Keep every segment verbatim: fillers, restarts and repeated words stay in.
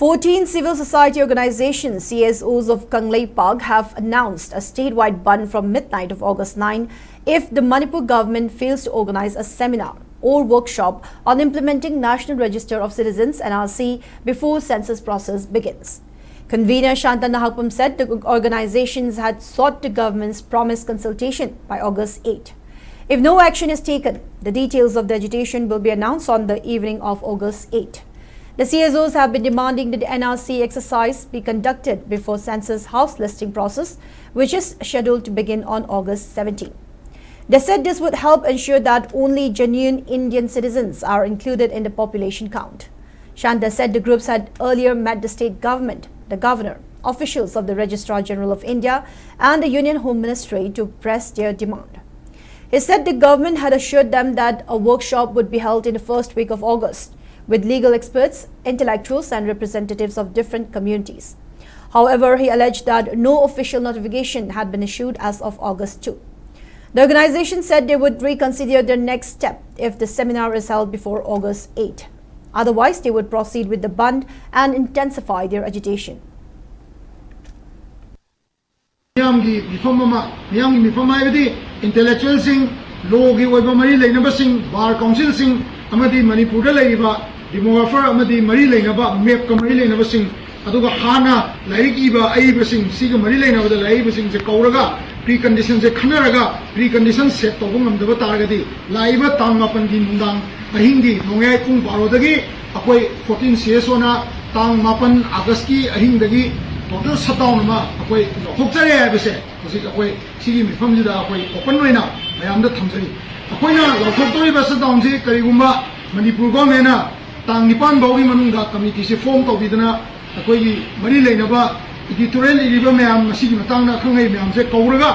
Fourteen civil society organizations, C S Os of Kangleipak, have announced a statewide bandh from midnight of August nine if the Manipur government fails to organize a seminar or workshop on implementing National Register of Citizens, N R C, before census process begins. Convener Shanta Nahakpam said the organizations had sought the government's promised consultation by August eight. If no action is taken, the details of the agitation will be announced on the evening of August eight. The C S Os have been demanding that the N R C exercise be conducted before census house listing process, which is scheduled to begin on August seventeen. They said this would help ensure that only genuine Indian citizens are included in the population count. Shanta said the groups had earlier met the state government, the governor, officials of the Registrar General of India, and the Union Home Ministry to press their demand. He said the government had assured them that a workshop would be held in the first week of August with legal experts, intellectuals, and representatives of different communities. However, he alleged that no official notification had been issued as of August two. The organization said they would reconsider their next step if the seminar is held before August eight. Otherwise, they would proceed with the bandh and intensify their agitation. ꯃꯤꯌꯥꯝꯒꯤ ꯃꯤꯐꯝ ꯑꯃ, ꯃꯤꯌꯥꯝꯒꯤ ꯃꯤꯐꯝ ꯍꯥꯏꯕꯗꯤ intellectualꯁꯤꯡ, lawꯒꯤ ꯑꯣꯏꯕ ꯃꯔꯤ ꯂꯩꯅꯕꯁꯤꯡ, bar councilꯁꯤꯡ ꯑꯃꯗꯤ ꯃꯅꯤꯄꯨꯔꯗ ꯂꯩꯔꯤꯕ demographer ꯑꯃꯗꯤ ꯃꯔꯤ ꯂꯩꯅꯕ, mapꯀ ꯃꯔꯤ ꯂꯩꯅꯕꯁꯤꯡ, ꯑꯗꯨꯒ ꯍꯥꯟꯅ ꯂꯥꯏꯔꯤꯛ ꯏꯕ ꯑꯏꯕꯁꯤꯡ, ꯁꯤꯒ ꯃꯔꯤ ꯂꯩꯅꯕꯗ ꯂꯥꯏꯔꯤꯛ ꯏꯕꯁꯤꯡꯁꯦ ꯀꯧꯔꯒ preconditionꯁꯦ ꯈꯟꯅꯔꯒ precondition set ꯇꯧꯕ ꯉꯝꯗꯕ ꯇꯥꯔꯒꯗꯤ ꯂꯥꯛꯏꯕ ꯇꯥꯡ ꯃꯥꯄꯟꯒꯤ ꯅꯨꯡꯗꯥꯡ ꯑꯍꯤꯡꯒꯤ ꯅꯣꯡꯌꯥꯏ ꯄꯨꯡ ꯕꯥꯔꯣꯗꯒꯤ ꯑꯩꯈꯣꯏ fourteen C S Oꯅ ꯇꯥꯡ ꯃꯥꯄꯟ Augustꯀꯤ ꯑꯍꯤꯡꯗꯒꯤ total shutdown ꯑꯃ ꯑꯩꯈꯣꯏ ꯂꯧꯊꯣꯛꯆꯔꯦ ꯍꯥꯏꯕꯁꯦ ꯍꯧꯖꯤꯛ ꯑꯩꯈꯣꯏ ꯁꯤꯒꯤ ꯃꯤꯐꯝꯁꯤꯗ ꯑꯩꯈꯣꯏ open ꯑꯣꯏꯅ ꯃꯌꯥꯝꯗ ꯊꯝꯖꯔꯤ꯫ ꯑꯩꯈꯣꯏꯅ ꯂꯧꯊꯣꯛꯇꯧꯔꯤꯕ shutdownꯁꯤ ꯀꯔꯤꯒꯨꯝꯕ ꯃꯅꯤꯄꯨꯔ governmentꯅ ꯇꯥꯡ ꯅꯤꯄꯥꯟ ꯐꯥꯎꯒꯤ ꯃꯅꯨꯡꯗ committeeꯁꯤ form ꯇꯧꯕꯤꯗꯅ ꯑꯩꯈꯣꯏꯒꯤ ꯃꯔꯤ ꯂꯩꯅꯕ editorial ꯏꯔꯤꯕ ꯃꯌꯥꯝ, ꯃꯁꯤꯒꯤ ꯃꯇꯥꯡꯗ ꯑꯈꯪ ꯑꯍꯩ ꯃꯌꯥꯝꯁꯦ ꯀꯧꯔꯒ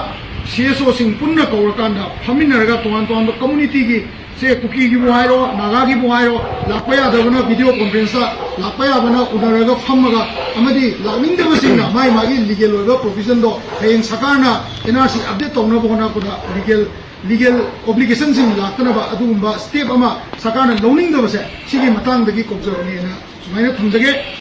C S Oꯁꯤꯡ ꯄꯨꯟꯅ ꯀꯧꯔꯀꯥꯟꯗ ꯐꯝꯃꯤꯟꯅꯔꯒ ꯇꯣꯉꯥꯟ ꯇꯣꯉꯥꯟꯕ communityꯒꯤ, ꯁꯦ ꯀꯨꯀꯤꯒꯤꯕꯨ ꯍꯥꯏꯔꯣ, ꯅꯥꯒꯥꯒꯤꯕꯨ ꯍꯥꯏꯔꯣ, ꯂꯥꯛꯄ ꯌꯥꯗꯕꯅ video conferenceꯇ, ꯂꯥꯛꯄ ꯌꯥꯕꯅ ꯎꯅꯔꯒ ꯐꯝꯃꯒ, ꯑꯃꯗꯤ ꯂꯥꯛꯅꯤꯡꯗꯕꯁꯤꯡꯅ ꯃꯥꯒꯤ ꯃꯥꯒꯤ legal ꯑꯣꯏꯕ provisionꯗꯣ ꯍꯌꯦꯡ ꯁꯔꯀꯥꯔꯅ N R C update ꯇꯧꯅꯕ ꯍꯣꯠꯅꯔꯛꯄꯗ legal legal obligationꯁꯤꯡ ꯂꯥꯛꯇꯅꯕ ꯑꯗꯨꯒꯨꯝꯕ step ꯑꯃ ꯁꯔꯀꯥꯔꯅ ꯂꯧꯅꯤꯡꯗꯕꯁꯦ ꯁꯤꯒꯤ ꯃꯇꯥꯡꯗꯒꯤ ꯀꯧꯖꯕꯅꯦꯅ ꯁꯨꯃꯥꯏꯅ ꯊꯝꯖꯒꯦ꯫